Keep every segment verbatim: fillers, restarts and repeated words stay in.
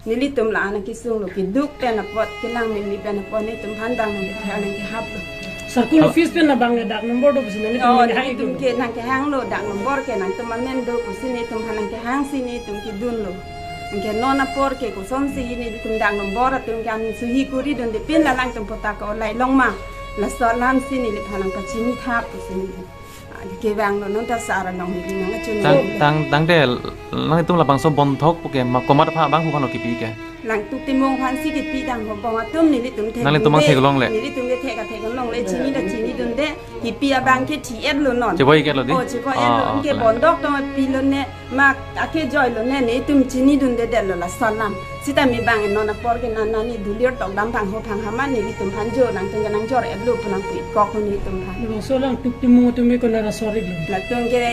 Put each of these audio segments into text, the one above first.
Nelitum la-an kesung lo, keduk pen apot, kelang meme pen apot, netum aphan bang nangkethek nangkehap lo. Circle office pen abang le dak number do pusi nelitum Oh, nangkehang nelitum iklo. Ke nangkehang lo, dak number ke nangtum amen do pusi netum aphan nangkehang si netum kedun lo. Anke non apor ke kosonsi nelitum dak number atum ke an suhi kuri dunde pen la alangtum patta ke olai long ma. Laso alam si neliphan nangpachini thap pusi neli. Ah, kevang lo non ta sar along hili nang achun Tang lo. tang tangte nanglitum labangso bonthok puke ma komat aphan abang hu aphan lo kipi ke. Langtuk Timung aphan si kipi tang ho bong atum nelitum thek Nanglitum dunde. Thek longle. Nelitum ke thek athek longle chini ta chini dunde. Kipi abang ke thi-et lo non. Chevoi-et lo di? Oh, chevoi-et lo. Ah, Anke ah, bondok tong pi lo ne ma ake joi lo ne netum chini dundedet lo laso alam. Sitame bang non apor ke nana ni dulir tok dam bang ho phang hama nelitum aphan jo nangtum ke nangjor-et lo pu nangpikok ho netum aphan. Laso Langtuk Timung atum ke konat asor iklo? Latum ke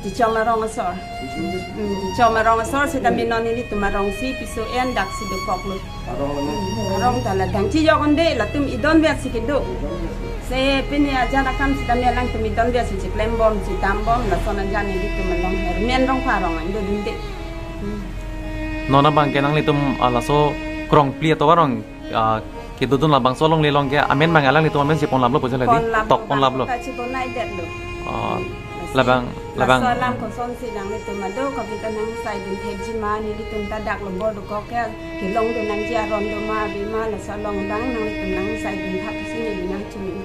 Tichom arong asor. Hmm, Tichom arong asor sitame non nelitum arong si piso en dak si dokok lo. Hmm, arong ta la dang chiyok onde latum idon vet si kedo. Se pini ajan akam sitame alangtum idon vet si chiklem bom, chidam bom, lason ajan nelitum along hermen rong pharong an do dunde. Hmm. Non abang ke nanglitum, ah, laso krongpli ato arong, ah, kedodun labangso alongle along ke amen bang alanglitum amen si ponlap lo pusi la di? Ponlap Tok lo, ponlap lo. Bang ta chibonaidet lo. Oh, labang, labang. Laso alam kosonsi nanglitum ado, kopi ta nangsaidun thekji ma, nelitum ta dak lo bor dokok ke, kelong do nangji aron do ma, abi ma, laso along bang nanglitum nangsaidun thap si neli nangchun lo.